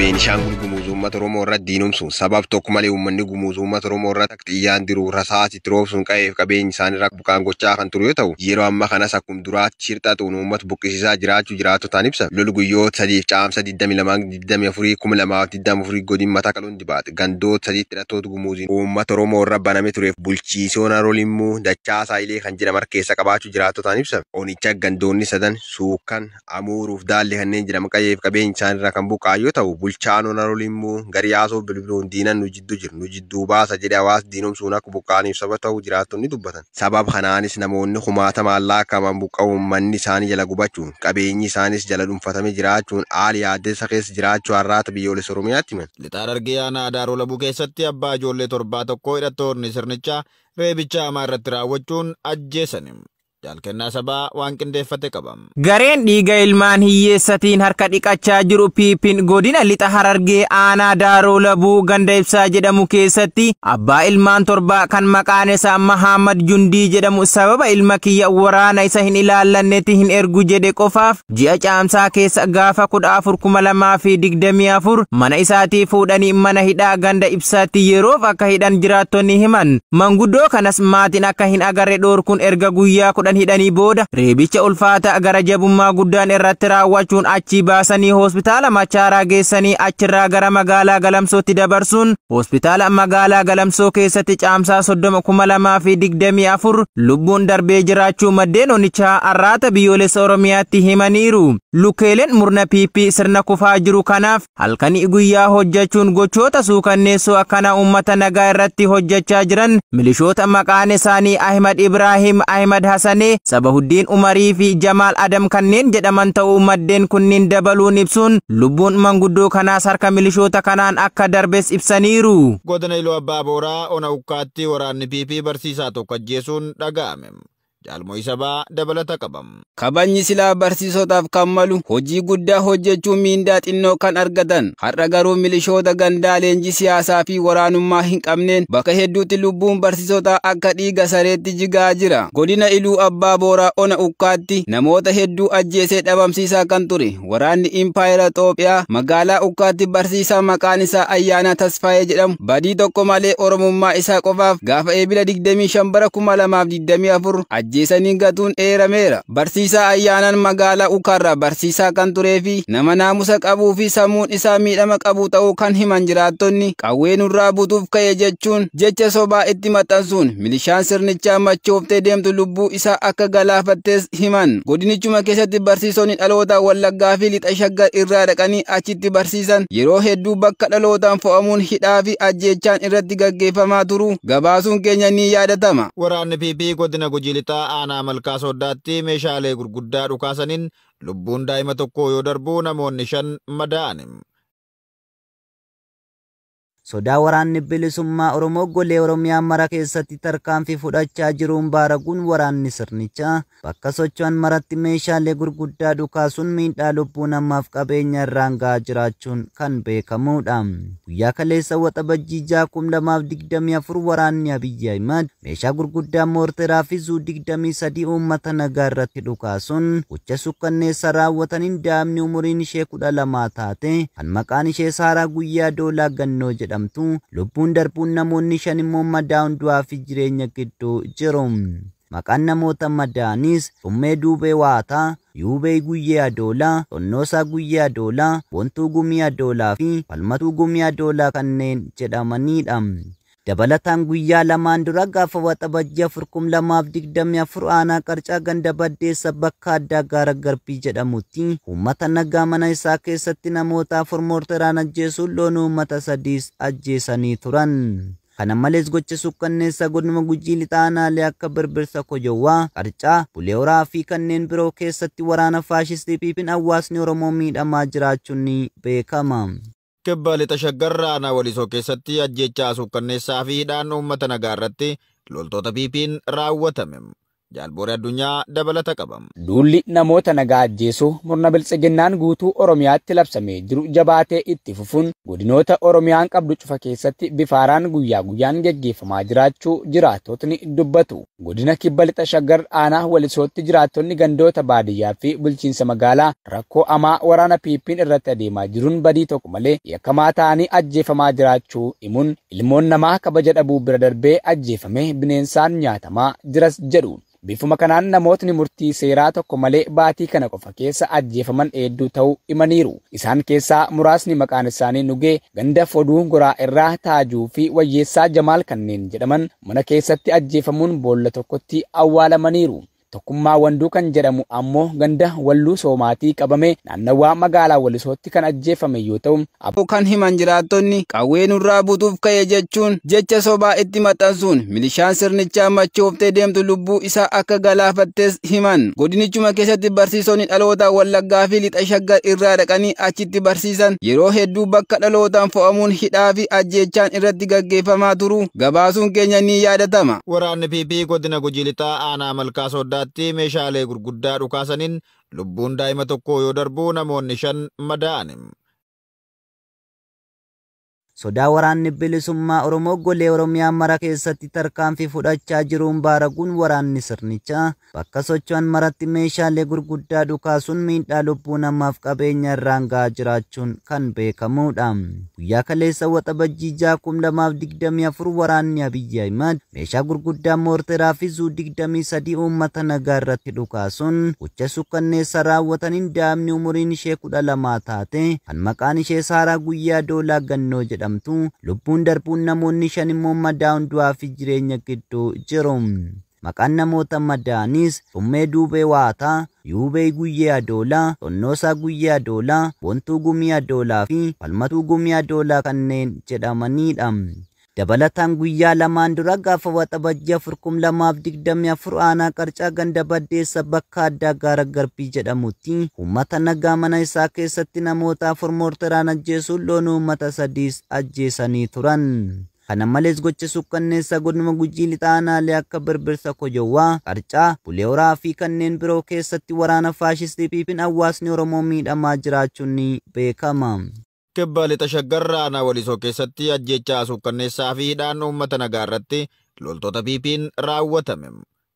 Beenishaangul Gumuz uummata Oromoo irratti diinomsuun sabab tokko malee uummanni Gumuz uummata Oromoo irratti xiyyaan diruu rasaas itti roobsuun qa'eef qabeenya isaanii buqqaan gochaa kan ture yoo ta'u, yeroo ammaa kanas akkuma duraatti shirxaxuun uummata buqqisiisaa jiraachuu jiraattotaan ibsa. Lolli guyyoota sadiif caamsa 22 24 2024 godin Matakkal hundi baate gandoota sadiitti hidhattoota Gumuuziin uummata Oromoo irra baname tureef bulchiisoon Haroolimmuu Dachaasaa Ilee kan jedhaman keessa qabaachuu jiraattotaan ibsa. Onicha gandoonni sadan Suukan, Amuuruuf Daallee kanneen jedhaman qa'eef qabeenya isaaniirraa kan buqqa'an yoo ta'u, bulchaan Haroolimmuu Gariyaasoo bilbiluun diinan nu jidduu jiru nu jidduu baasa jedhe hawaasa diinomsuun akka buqqa'aniif saba ta'uu jiraattonni dubbatan. Sababa kanaanis namoonni kumaatamaan lakkaa'aman buqqa'uun manni isaanii jala gubachuun qabeenyi isaanis jala dhuunfatame jiraachuun haala yaaddessa keessa jiraachuu Arraata Biyyoolessa Oromiyaatti himan. Lixa Harargee aanaa Adaaroo Labuu keessatti abbaa ijoollee torbaa tokko hidhattoonni sirnichaa reebicha hamaa irratti raawwachuun ajjeesani. Jaalkennaa sabaa waan qindeeffate qaba. Gareen dhiiga ilmaan hiyyeessatiin harka dhiqachaa jiru PP'n godina Lixa Harargee aanaa Daaroo Labuu ganda Ibsaa jedhamu keessatti abbaa ilmaan torbaa kan maqaan isaa Mahammad Jundii jedhamu sababa ilma kiyya waraana isa hin ilaallannetti hin ergu jedhe qofaaf ji'a caamsaa keessa gaafa 14/2024 mana isaatii fuudhanii mana hidhaa ganda Ibsaatti yeroof akka hidhan jiraattonni himan. Manguddoo kanas maatiin akka hin agarre dhoorkuun erga guyyaa 10 hidhanii booda reebicha ulfaata gara jabummaa guddaan irratti raawwachuun achii baasanii hospitaala Machaaraa geessanii achirraa gara magaalaa Galamsootti dabarsuun hospitaala magaalaa Galamsoo keessatti caamsaa 30/2024 lubbuun darbee jiraachuu maddeen onichaa Arraata Biyyoolessa Oromiyaatti himaniiru. Lukkeeleen murna PP sirna kufaa jiru kanaaf halkanii guyyaa hojjechuun gochoota suukanneessoo akkana uummata nagaa irratti hojjechaa jiran milishoota maqaan isaanii Ahmad Ibrahim, Ahmad Hasanee, Sabahuddiin Umarii fi Jamaal Adam kanneen jedhaman ta'uu maddeen kunniin dabaluun ibsuun lubbuun manguddoo kanaas harka milishoota kanaan akka darbes ibsaniiru. Godina Iluu Abbaa Booraa ona Ukkaatti waraanni PP barsiisaa tokko ajjeesuun dhaga'ame. Jaalmoo Sabaa dabalata qabam. Kabajni silaa barsiisotaaf kan malu hojii guddaa hojjechuun miindaa xinnoo kan argatan har'a garuu milishoota gandaa leenjii siyaasaa fi waraanummaa hin qabneen bakka hedduutti lubbuun barsiisotaa akka dhiiga sareetti jigaa jira. Godina Iluu Abbaa Booraa ona Ukkaatti namoota hedduu ajjeesee dhabamsiisaa kan ture waraanni Impaayera Itoophiyaa magaalaa Ukkaatti barsiisaa maqaan isaa Ayyaanaa Tasfaayee jedhamu badii tokko malee Oromummaa isaa qofaaf gaafa eebila 25 bara 2024 ajjeesanii gatuun dheerameera. Barsiisaa Ayyaanaan magaalaa Ukkaarraa barsiisaa kan turee fi nama naamusa qabuu fi sammuun isaa miidhama qabu ta'uu kan himan jiraattonni qawwee nurraa butuuf ka'e jechuun jecha sobaa itti maxxansuun milishaan sirnichaa machooftee deemtu lubbuu isaa akka galaafattes himan. Godinichuma keessatti barsiisonni dhaloota Wallaggaa fi Lixa Shaggar irraa dhaqanii achitti barsiisan yeroo hedduu bakka dhalootaan fo'amuun hidhaa fi ajjeechaan irratti gaggeeffamaa turu gabaasuun keenya ni yaadatama. Waraanni PP godina Gujii Lixaa aanaa Malkaa Sooddaatti meeshaalee gurguddaa dhukaasaniin lubbuun daa'ima tokko yoo darbu namoonni 5 madaa'an. Sodaa waraanni bilisummaa Oromoo golee Oromiyaa mara keessatti tarkaanfii fudhachaa jiruun baaraguun waraanni sirnichaa bakka socho'an maratti meeshaalee gurguddaa dhukaasuun miidhaa lubbuu namaaf qabeenya irraan gahaa jiraachuun kan beekamudha. Guyyaa kaleessa Waxabajjii 6/2024 waraanni Abiyyi Ahimad meeshaa gurguddaa moorteraa fi zuu 23 uummata nagaa irratti dhukaasuun gocha sukkanneessa raawwataniin daa'imni umuriin ishee 12 taate kan maqaan ishee Saaraa Guyyaa Doolaa Gannoo jedhamtu lubbuun darbuun namoonni 5 immoo madaa'uun du'aa fi jireenya gidduu jiru. Maqaan namoota madaa'anis Tummee Duubee Waataa, Yuubee Guyyee Adoolaa, Tonnoosaa Guyyee Adoolaa, Bontuu Gumii Adoolaa fi Falmatuu Gumii Adoolaa kanneen jedhamanidha. Dabalataan guyyaa lamaan dura gaafa Waxabajjii 4/2024 aanaa Qarcaa ganda Baddeessa bakka addaa gaara Garbii jedhamutti uummata nagaa mana isaa keessatti namoota 4 moorteraan ajjeesuun loon uummata 3 ajjeesanii turan. Kana malees gocha sukkanneessa godinuma Gujii Lixaa aanaalee akka Birbirsa Kojowwaa, Qarcaa, Bulee Horaa fi kanneen biroo keessatti waraana faashistii PP'n hawaasni Oromoo miidhamaa jiraachuun ni beekama. Kibba Lixa Shaggar aanaa Walisoo keessatti ajjeechaa sukkanneessaa fi hidhaan uummata nagaa irratti loltoota PP'n raawwatame. Jaalbooree Addunyaa dabalata qaba. Duulli namoota nagaa ajjeesuu murna biltsiginnaan guutuu Oromiyaatti labsamee jiru jabaatee itti fufuun godinoota Oromiyaan qabdu cufa keessatti bifa haaraan guyyaa guyyaan geggeeffamaa jiraachuu jiraattotni dubbatu. Godina Kibba Lixa Shaggar aanaa Walisootti jiraattonni gandoota baadiyyaa fi bulchiinsa magaalaa rakkoo amaa waraana PP'n irratti adeemaa jiruun badii tokko malee yakkamaa ta'anii ajjeefamaa jiraachuu himuun ilmoon namaa kabaja dhabuu bira darbee ajjeefamee bineensaan nyaatamaa jiras jedhu. Bifuma kanaan namootni murtii seeraa tokko malee baatii kana qofa keessa ajjeefaman hedduu ta'uu himaniiru. Isaan keessaa muraasni maqaan isaanii Nugee, ganda Foduu Goraa irraa Taajuu fi Wayyeessaa Jamaal kanneen jedhaman mana keessatti ajjeefamuun boolla tokkotti awwaalamaniiru. Tokkummaa Wanduu kan jedhamu ammoo ganda Walluu Soomaatii qabame naannawaa magaalaa Walisootti kan ajjeefame yoo ta'u, kan himan jiraattonni qawwee nurraa butuuf ka'e jechuun jecha sobaa itti maxxansuun milishaan sirnichaa machooftee deemtu lubbuu isaa akka galaafattes himan. Godinichuma keessatti barsiisonni dhaloota Wallaggaa fi Lixa Shaggar irraa dhaqanii achitti barsiisan yeroo hedduu bakka dhalootaan fo'amuun hidhaa fi ajjeechaan irratti gaggeeffamaa turu gabaasuun keenya ni yaadatama. Waraanni PP godina Gujii Lixaa aanaa Malkaa Sooddaatti meeshaalee gurguddaa dhukaasaniin lubbuun daa'ima tokko yoo darbu namoonni 5 madaa'an. Sodaa waraanni bilisummaa Oromoo golee Oromiyaa mara keessatti tarkaanfii fudhachaa jiruun baaraguun waraanni sirnichaa bakka socho'an maratti meeshaalee gurguddaa dhukaasuun miidhaa lubbuu namaaf qabeenya irraan gahaa jiraachuun kan beekamudha. Guyyaa kaleessa Waxabajjii 6,2024 waraanni Abiyyi Ahimad meeshaa gurguddaa moorteraa fi zuu 23 uummata nagaa irratti dhukaasuun gocha sukkanneessa raawwataniin daa'imni umuriin ishee 12 taate kan maqaan ishee Saaraa Guyyaa Doolaa Gannoo jedhamtu lubbuun darbuun namoonni 5 immoo madaa'uun du'aa fi jireenya gidduu jiru. Maqaan namoota madaa'anis Tummee Duubee Waataa, Yuubee Guyyee Adoolaa, Tonnoosaa Guyyee Adoolaa, Bontuu Gumii Adoolaa fi Falmatuu Gumii Adoolaa kanneen jedhamanidha. Dabalataan guyyaa lamaan dura gaafa Waxabajjii 4,2024 aanaa Qarcaa ganda Baddeessa bakka addaa Gaara Garbii jedhamutti uummata nagaa mana isaa keessatti namoota 4 moorteraan ajjeesuun loon uummata 3 ajjeesanii turan. Kana malees gocha sukkanneessa godinuma Gujii Lixaa aanaalee akka Birbirsa Kojowwaa, Qarcaa, Bulee Horaa fi kanneen biroo keessatti waraana faashistii PP'n hawaasni Oromoo miidhamaa jiraachuun ni beekama. Kibba Lixa Shaggar aanaa Walisoo keessatti ajjeechaa sukkanneessaa fi hidhaan uummata nagaa irratti loltoota PP'n raawwatame.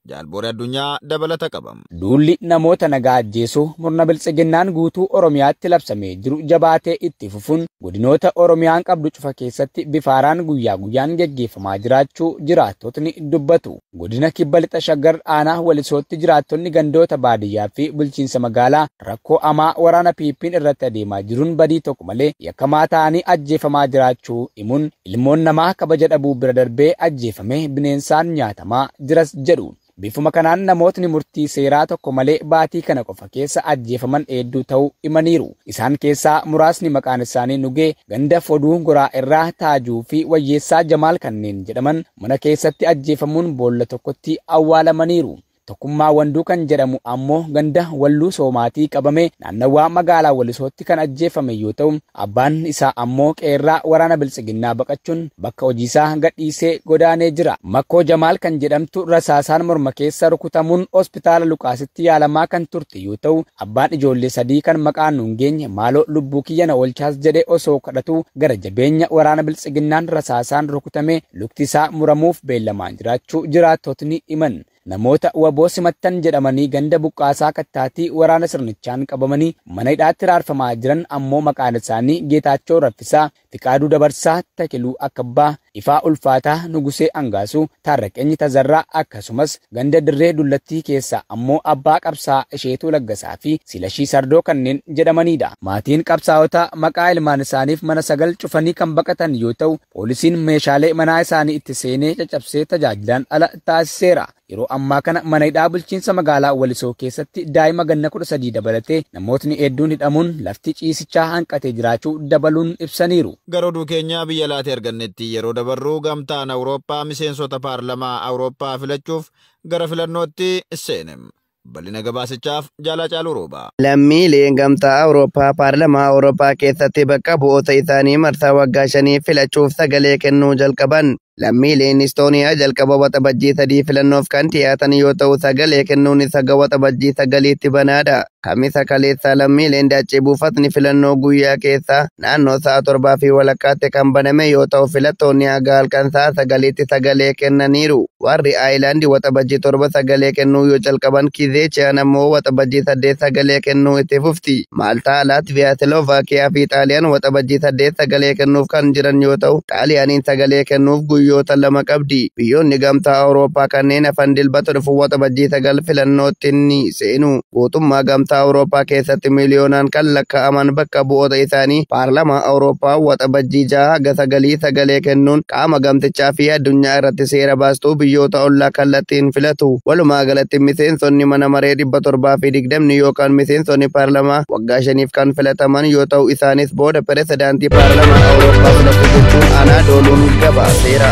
Jaalbooree Addunyaa dabalata qaba. Duulli namoota nagaa ajjeesuu murna biltsiginnaan guutuu Oromiyaatti labsamee jiru jabaatee itti fufuun godinoota Oromiyaan qabdu cufa keessatti bifa haaraan guyyaa guyyaan geggeeffamaa jiraachuu jiraattotni dubbatu. Godina Kibba Lixa Shaggar aanaa Walisootti jiraattonni gandoota baadiyyaa fi bulchiinsa magaalaa rakkoo amaa waraana PP'n irratti adeemaa jiruun badii tokko malee yakkamaa ta'anii ajjeefamaa jiraachuu himuun ilmoon namaa kabaja dhabuu bira darbee ajjeefamee bineensaan nyaatamaa jiras jedhu. Bifuma kanaan namootni murtii seeraa tokko malee baatii kana qofa keessa ajjeefaman hedduu ta'uu himaniiru. Isaan keessaa muraasni maqaan isaanii Nugee, ganda Foduu Goraa irraa Taajuu fi Wayyeessaa Jamaal kanneen jedhaman mana keessatti ajjeefamuun boolla tokkotti awwaalamaniiru. Tokkummaa Wanduu kan jedhamu ammoo ganda Walluu Soomaatii qabame naannawaa magaalaa Walisootti kan ajjeefame yoo ta'u, abbaan isaa ammoo qeerraa waraana biltsiginnaa baqachuun bakka hojiisaa gadhiisee godaanee jira. Makkoo Jamaal kan jedhamtu rasaasaan morma keessa rukutamuun hospitaala Luqaasitti yaalamaa kan turte yoo ta'u, abbaan ijoollee 3 kan maqaan nuun geenye maaloo lubbuu kiyya na oolchaas jedhee osoo kadhatu gara jabeenya waraana biltsiginnaan rasaasaan rukutame lukti isaa muramuuf beellamaan jiraachuu jiraattotni himan. Namoota waboo simattan jedhamanii ganda Buqqaasaa Kattaatii waraana sirnichaan qabamanii mana hidhaatti raarfamaa jiran ammoo maqaan isaanii Geetaachoo Raffisaa, Fiqaaduu Dabarsaa, Takiluu Akkabbaa, Ifaa Ulfaataa, Nugusee Angaasuu, Taarraqeenyi Tazarraa akkasumas ganda Dirree Dullattii keessa ammoo Abbaa Qabsaa Isheetuu Laggasaa fi Silashii Sardoo kanneen jedhamanidha. Maatiin qabsaa'ota maqaa ilmaan isaaniif mana 9 cufanii kan baqatan yoo ta'u, poolisiin meeshaalee manaa isaanii itti seenee caccabsee tajaajilaan ala taasiseera. Yeroo ammaa kana mana hidhaa bulchiinsa magaalaa Walisoo keessatti daa'ima ganna 13 dabalatee namootni hedduun hidhamuun lafti ciisichaa hanqatee jiraachuu dabaluun ibsaniiru. Gara oduu keenyaa biyya laatee argannetti yeroo dabarru gamtaan Awurooppaa miseensota paarlamaa Awurooppaa filachuuf gara filannootti seene. Bal'ina gabaasichaaf Jaalaa Caaluu Roobaa. Lammiileen gamtaa Awurooppaa paarlamaa Awurooppaa keessatti bakka bu'oota isaanii marsaa waggaa 5 filachuuf sagalee kennuu jalqaban. Lammiileen Istooniyaa jalqaba Waxabajjii 3 filannoof kan dhiyaatan yoo ta'u, sagalee kennuun isa Waxabajjii 9tti banaadha. Kamisa kaleessaa lammiileen Daachii buufatni filannoo guyyaa keessaa naannoo sa'a 7:30tti kan baname yoo ta'u, filattoonni haga halkan sa'a 9tti sagalee kennaniiru. Warri Aayilaand Waxabajjii 7 sagalee kennuu yoo jalqaban, Kizeechiyaan ammoo Waxabajjii 8 sagalee kennuu itti fufti. Maaltaa, Laatviyaa, Siloovakiyaa fi Xaaliyaan Waxabajjii 8 sagalee kennuuf kan jiran yoo ta'u, Xaaliyaaniin sagalee kennuuf guyyoota 2 qabdi. Biyyoonni gamtaa Awurooppaa kanneen hafan Dilbata dhufu Waxabajjii 9 filannootti ni seenu. Guutummaa gamtaa Awurooppaa keessatti miiliyoonaan kan lakkaa'aman bakka bu'oota isaanii paarlamaa Awurooppaa Waxabajjii 6 haga 9 sagalee kennuun qaama gamtichaa fi addunyaa irratti seera baastuu biyyoota ollaa kallattiin filatu. Walumaa galatti miseensonni mana maree 720 yookaan miseensonni paarlamaa waggaa 5f kan filataman yoo ta'u, isaanis booda pirezidaantii paarlamaa Awurooppaa filatu jechuun Anaadooluun gabaaseera.